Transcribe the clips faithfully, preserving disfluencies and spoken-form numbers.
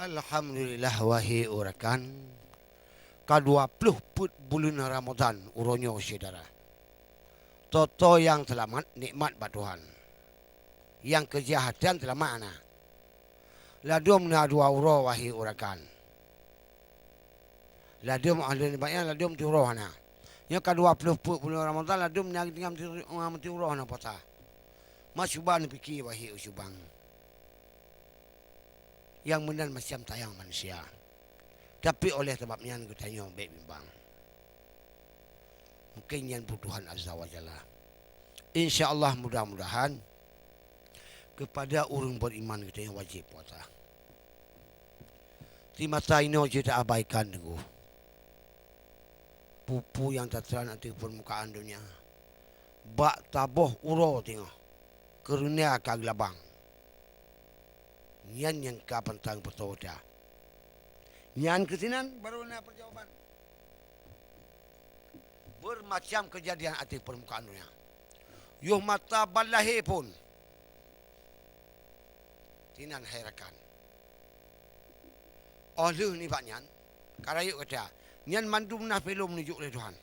Alhamdulillah, wahé urakan, ka dua ploh peuet buleuen Ramadhan uroe nyoe syedara. Toto nyang seulamat nikmat bak Tuhan. Nyang keujahatan seulamat hana. Ladôm na dua uroe, wahé urakan. Ladôm ahli nibak nyan ladôm tiuroe hana. Nyoe ka dua ploh peuet buleuen Ramadhan, ladôm na tinggai meuti-, meuti uroe hana puasa. Ma cuba neupike, wahé syubang. Nyang meunan macam tayang manusia. Tapi oleh sabab nyan geutanyoe bék bimbang. Mungken nyan buet Tuhan Azza wa Jalla. Insya Allah, mudah-mudahan keupada ureuëng beriman geutanyoe wajéb puasa. Di masa inoe jeuet abaikan teungoh. Peue-peue nyang tateuran ateueh peurmukaan donya bak saboh uroe teungoh, keureuna ka geulabang. Nyan nyang ka pantang peutoe that. Nyan keuh sinan barô na peujawaban. Beurmacam keujadian ateueh peurmukaan donya. Yoh masa ban lahé phon. Sinan hai rakan. Óh lheueh nibak nyan, ka rayeuk gata, nyan mandum na filem neujok lé Tuhan.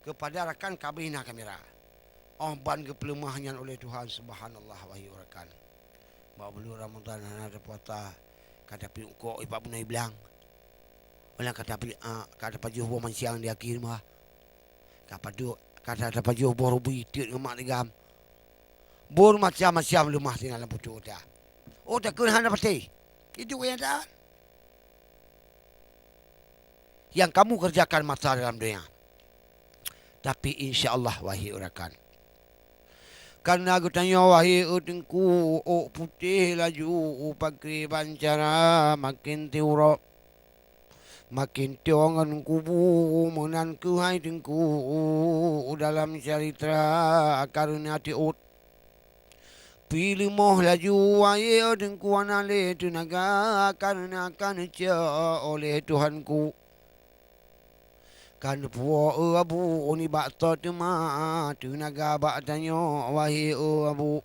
Keupada rakan ka abéh na kamera. Óh ban geupeuleumah nyan ulée Tuhan, subhanallah, wahé urakan. Bak buleuen Ramadhan hana tapuasa, ka tapiep eungkôt bak bunoe blang. Ulang ka tapi-, a, ka tapajoh boh manciang di akhé rumoh. Ka padub, ka ta-, tapajoh boh rubi tiet ngon mak ligam. Boh macam-macam leumah sinan lam putôh ata. Oh, takheun hana patéh. Itu kenyataan. Nyang kamu kerjakan masa dalam dunia. Tapi insya Allah, wahé urakan. Kareuna geutanyoe, wahé e Teungku, ôk putéh laju pakriban cara makin tiuroe. Makin tiong ngon kubu, meunan keuhai Teungku dalam caritra kareuna tiôt. Pileumah laju wayée Teungku hana lé teunaga kareuna ka neucok oleh Tuhanku. Ka neupuwoe e Abu nibak soe teuma teunaga bak tanyoe, wahé e Abu.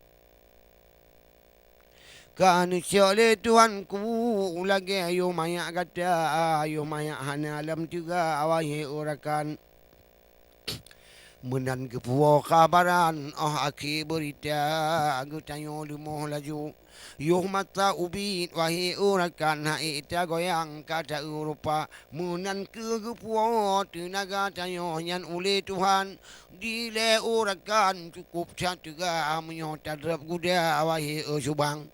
Ka neucok lé Tuhanku lagée yoh manyak gata, yoh manyak hana lam teuga, wahé e rakan. Meunan geupuwoe kabaran óh akhé beurita geutanyoe leumoh laju. Yoh masa ubit, wahé e rakan, hana ék tagoyang ka ta-eu rupa. Meunan keuh geupuwoe teunaga tanyoe nyan ulé Tuhan. Dilée e rakan, cukôp that teuga meunyoe tadrop guda, wahé e syubang.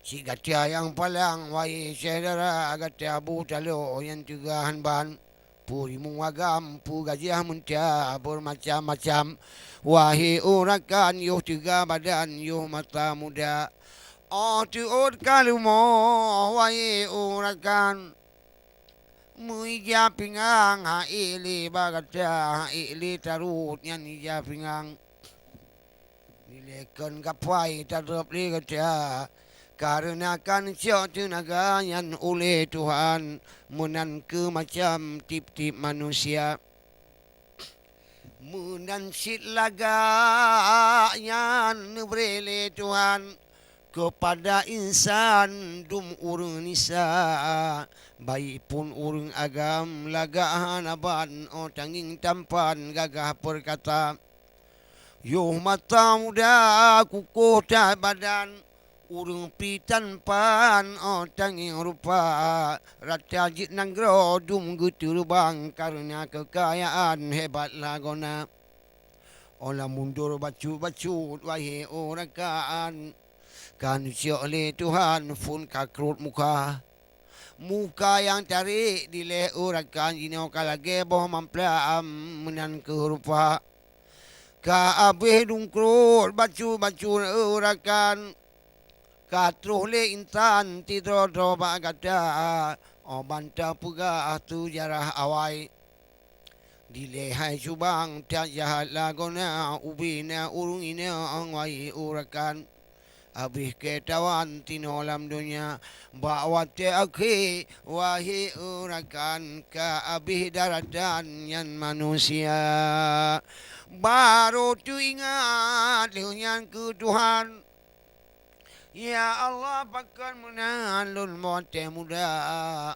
Cit gata nyang palang, wahé syedara, gata bu taloe nyang teuga hán ban. Peue rimueng agam, peue gajah meunta, beumacam-macam. Wahé e rakan, yoh teuga badan, yoh masa muda. Óh teuôt ka leumoh, wahé e rakan. Meuija pingang, hana ék lé bak gata, hana ék lé tarot nyan ija pingang. Dilée kon kapai tadrop lé gata, kareuna ka neucok teunaga nyan ulé Tuhan, meunan keuh macam tieb-tieb manusia. Meunan cit lagak nyan neubri lé Tuhan keupada insan dum ureuëng nisa, baik phon ureuëng agam lagak hana ban, óh tangieng tampan gagah peurkata. Yoh masa muda kukoh that badan, ureuëng pih tampan óh tangieng rupa, rata jeuet nanggroe dum geuteureubang kareuna keukayaan hebat lagoena. Óh lam mundor bacut-bacut, wahé e rakan, ka neucok lé Tuhan phon ka krot muka. Muka nyang tarék dilée e rakan jinoe ka lagée boh mamplam, meunan keuh rupa. Ka abéh dungkrot bacut-bacut e rakan. Ka troh lé insan sidroe-droe bak gata, óh ban tapeugah seujarah awai. Dilée hai syubang, that jahat lagoena ubé na ureuëng inong, wahé e rakan. Abéh keutawan tinoe lam donya, bak watée akhé, wahé e rakan, ka abéh daratan nyan manusia. Barô teuingat lheueh nyan keu Tuhan. Ya Allah, pakon meunan lôn watée muda,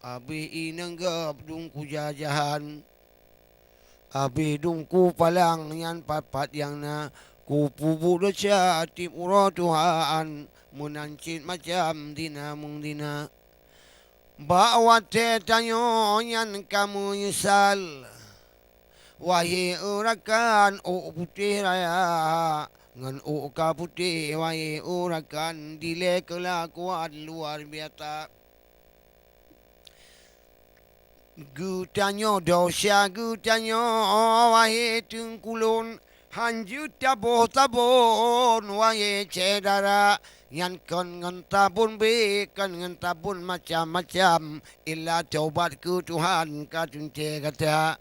abéh inong gob dum kujajahan. Abéh dum kupalang nyan pat-pat nyang na, kupeubuet desya tieb uroe Tuhan, meunan cit macam zina meuzina. Bak watée tanyoe nyan ka meunyeusal, wahé rakan, ôk putéh raya ngon ôk ka putéh, wahé rakan, dilée keulakuan luar biasa. Geutanyoe, desya geutanyoe, wahé teungku lôn, hán jeuet taboh-taboh, wahé syedara, nyan kon ngon tabon bék, kon ngon tabon macam-macam, illa taubat keu Tuhan ka teuntée gata.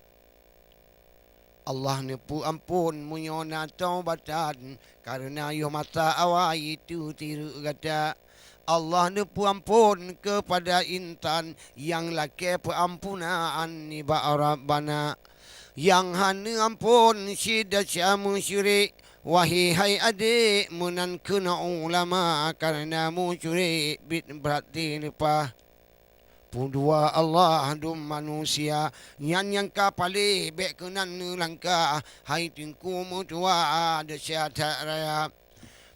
Allah neupeuamphon meunyoe na taubatan, kareuna yoh masa awai teutirek gata. Allah neupeuamphon keupada insan nyang lakée peuampunan nibak Rabbana, nyang hana amphon cit desya musyrik. Wahé hai adék, meunan keunoe ulama, kareuna musyrik biet brat dileupah. Peudua Allah dum manusia, nyan nyang ka paléh bék keunan neulangkah, hai teungku meutuah desya that raya.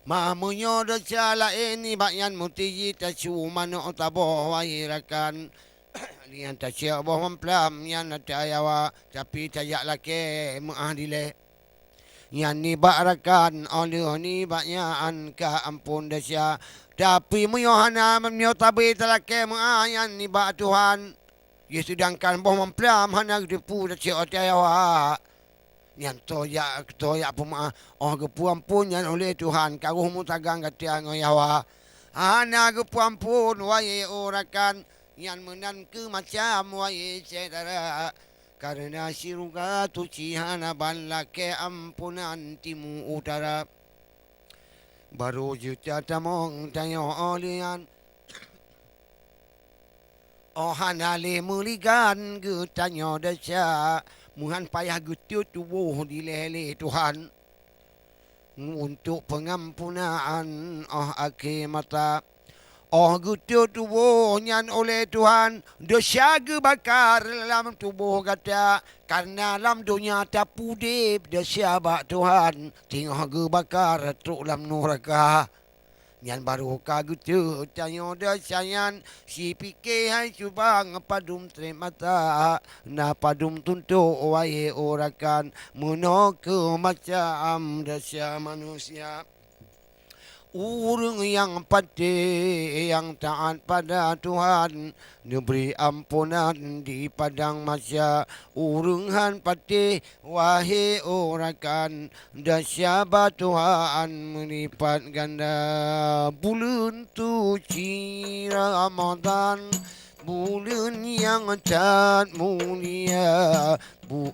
Ma meunyoe desya laén nibak nyan, meusti jih tasu manok taboh, wahé rakan. Lian tacok boh mamplam nyan ata yawa, tapi tajak lakée meuáh dilée. Nyan nibak rakan, óh lheueh nibak nyan ka amphon desya. Tapi meunyoe hana, meunyoe tabé talakée meuáh nyan nibak Tuhan, ya, seudangkan boh mamplam hana geuteupeue tacok ata yawa, nyan toh jak, toh jak peumeuáh, óh geupeuamphon nyan ulée Tuhan, ka roh meusagang gata ngon yawa. Hana geupeuamphon, wahé rakan, nyan meunan keuh macam, wahé syedara. Kareuna syeuruga tuci hana ban lakée ampunan timu utara. Barô jeuet tatamong tanyoe óh lheueh nyan, óh hana lé meuligan geutanyoe desya, meuhan payah geutot tuboh dilée lé Tuhan. Untuk peungampunan óh akhé masa. Óh geutot tuboh nyan ulée Tuhan, desya geubakar lam tuboh gata, kareuna lam donya tapeudeb desya bak Tuhan, teungoh geubakar trok lam nuraka. Nyan barô ka geutot tanyoe desya nyan, sipike hai subang padum treb mata, na padum tuntok wahé rakan, meunoe keuh macam desya manusia. Ureuëng nyang patéh nyang taát pada Tuhan, neubri amponan di padang mahsya. Ureuëng han patéh, wahé rakan, desya bak Tuhan meulipat ganda. Buleuen suci Ramadhan, buleuen nyang that mulia, bu-,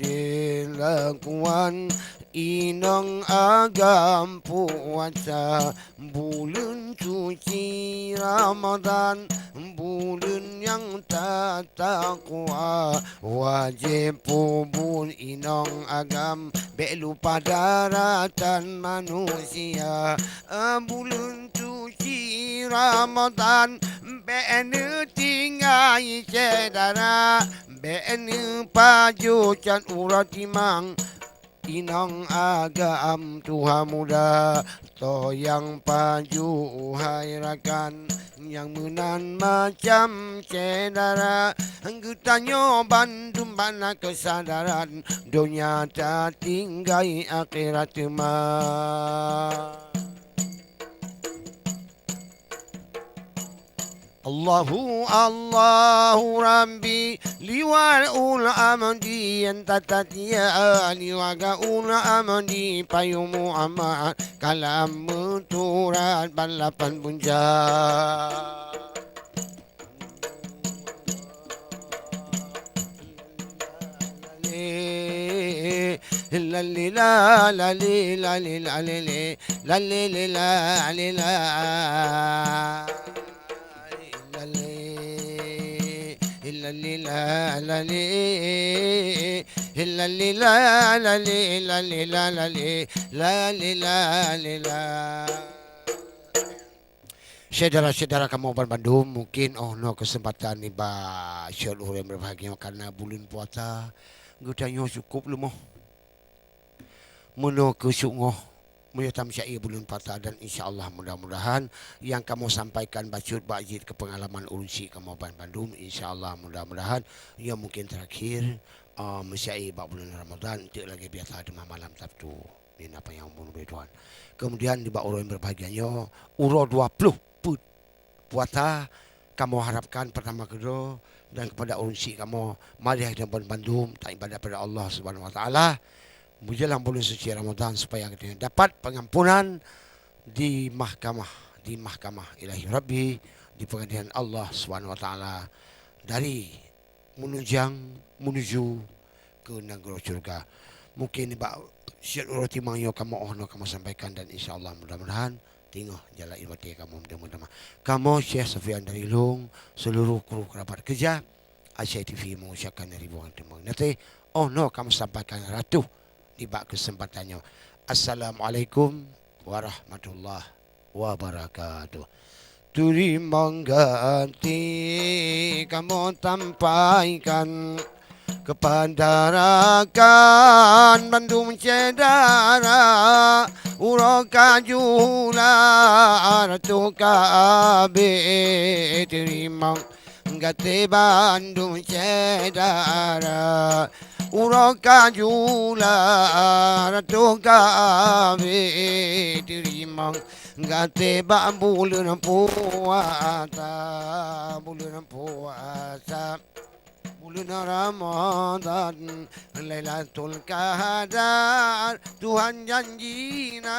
dilakuan inong agam puasa. Buleuen suci Ramadhan, buleuen nyang that takwa, wajéb peubuet inong agam, bék lupa daratan manusia. Buleuen suci Ramadhan, bék neutinggai syedara, bék neupajoh cot uroe timang. Inong agam tuha muda, toh nyang pajoh hai rakan, nyang meunan macam syedara. Geutanyoe bandum bak na keusadaran, donya tatinggai, akhirat teuma. Allahu, Allahu Rabbi, liwa gaul amdi, enta tatia liwa gaul amdi, payu Muhammad, kalam meuturat ban lapan bunja. Lalila, lalila, lalila, lalila, lalila. Lalila, lalila, lalila, lalila, lalila, lalila. Syedara-syedara kamoe banmandum, mungkin 'oh noe keuseumpatan nibak syedara ureueng berbahagia karena buleuen puasa geutanyoe cukup leumoh. Meunoe keuh syedara, meunyoe tameusyedara buleuen puasa dan insya Allah mudah-mudahan nyang kamoe sampaikan bacut bak jeuet keu peungalaman ureueng syik kamoe banmandum, insya Allah mudah-mudahan nyoe mungkin terakhir, ah, meusyedara bak buleuen Ramadhan, enteuk lagèe biasa teuma malam Sabtu. Nina panyang umur beutuan. Kemudian nibak uroe berbahagia nyoe, uroe dua ploh peuet puasa, kamoe harapkan pertama keudroe dan kepada ureueng syik kamoe, mari kita banmandum taibadat pada Allah Subhanahu Wa Taala. Menjelang bulan suci Ramadan supaya kita dapat pengampunan di mahkamah, di mahkamah Ilahi Rabbi, di pengadilan Allah Subhanahu Wa Taala dari meunujang, menuju ke nanggroe syurga. Mungkin nibak syedara uroe timang nyoe kamoe 'oh noe kamoe sampaikan dan insya Allah mudah-mudahan teungoh jalan ibadah kamoe mudah-mudahan. Kamoe Syekh Sofyan dari Lhong, seluruh kru kerabat kerja Aceh T V mengucapkan ribuan terima kasih. 'Oh noe kamoe sampaikan ratuh nibak keuseumpatan nyoe. Assalamualaikum warahmatullahi wabarakatuh. Teurimong gati kamoe sampaikan kepada rakan bandum syedara, uroe ka jula ratu ka abéh. Teurimong gati bandum syedara, uroe ka jula ratu ka abéh. Teurimong gati bak buleuen puasa, buleuen puasa, buleuen Ramadhan, Lailatul Qadar Tuhan janji na.